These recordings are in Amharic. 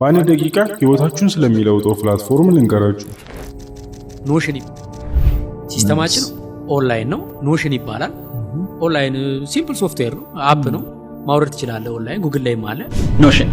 በአንድ ደቂቃ ህይወታችሁን ስለሚለውጠው platform ልንገራችሁ። Notion system ኣችን online ነው። Notion ይባላል። Online simple software ነው፣ app ነው። ማውረድ ትችላለህ online፣ Google ላይም አለ። Notion፣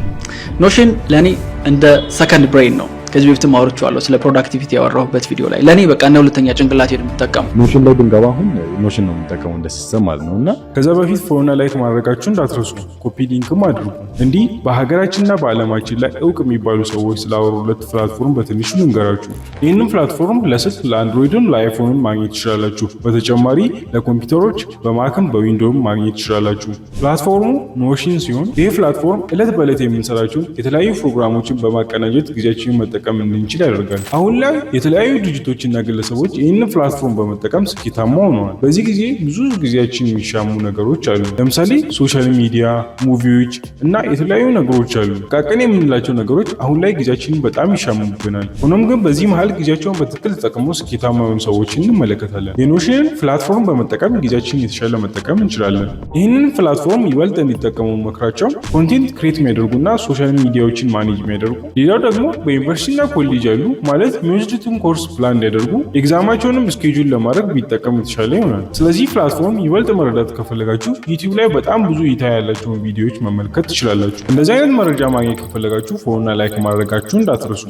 Notion ለእኔ እንደ second brain ነው። ከዚህ በፊትም አውርቼዋለሁ፣ ስለ productivity ያወራሁበት ቪዲዮ ላይ። ለእኔ በቃ እንደ ሁለተኛ ጭንቅላቴ ነው የምጠቀመው። Notion ላይ ብንገባ አሁን Notion ነው የምንጠቀመው እንደ system ማለት ነው እና ከዛ በፊት follow ና like ማድረጋችሁ እንዳትረሱ፣ copy link ም አድርጉ። እንዲህ በሀገራችንና በዓለማችን ላይ እውቅ የሚባሉ ሰዎች ስላወሩለት platform በትንሹ ልንገራችሁ። ይህንን platform ለስልክ፣ ለአንድሮይድም ለአይፎንም ማግኘት ትችላላችሁ። በተጨማሪ ለኮምፒውተሮች በማክም በዊንዶውም ማግኘት ትችላላችሁ። Platform ኡ Notion ሲሆን ይህ platform ዕለት በዕለት የምንሰራቸውን የተለያዩ ፕሮግራሞችን በማቀናጀት ጊዜያችንን መጠቀም እንድንችል ያደርጋል። አሁን ላይ የተለያዩ ድርጅቶችና ግለሰቦች ይህንን platform በመጠቀም ስኬታማ ሆነዋል። በዚህ ጊዜ ብዙ ጊዜያችን የሚሻሙ ነገሮች አሉ። ለምሳሌ social media፣ movie ዎች እና የተለያዩ ነገሮች አሉ። ጥቃቅን የምንላቸው ነገሮች አሁን ላይ ጊዜያችንን በጣም ይሻሙብናል። ሆኖም ግን በዚህ መሀል ጊዜያቸውን በትክክል ተጠቅመው ስኬታማ የሆኑ ሰዎችን እንመለከታለን። የ Notion ን platform በመጠቀም ጊዜያችንን የተሻለ መጠቀም እንችላለን። ይህንን platform ይበልጥ እንዲጠቀሙ የምመክራቸው content create የሚያደርጉና social media ዎችን manage የሚያደርጉ፣ ሌላው ደግሞ በዩኒቨርሲቲና ኮሌጅ ያሉ፣ ማለት የሚወስዱትን course plan እንዲያደርጉ፣ exam ኣቸውንም schedule ለማድረግ ቢጠቀሙ የተሻለ ይሆናል። ስለዚህ platform ይበልጥ መረዳት ከፈለጋችሁ YouTube ላይ በጣም ብዙ እይታ ያላቸውን ቪዲዮዎች መመልከት ትችላላችሁ። እንደዚህ አይነት መረጃ ማግኘት ከፈለጋችሁ follow ና like ማድረጋችሁ እንዳትረሱ።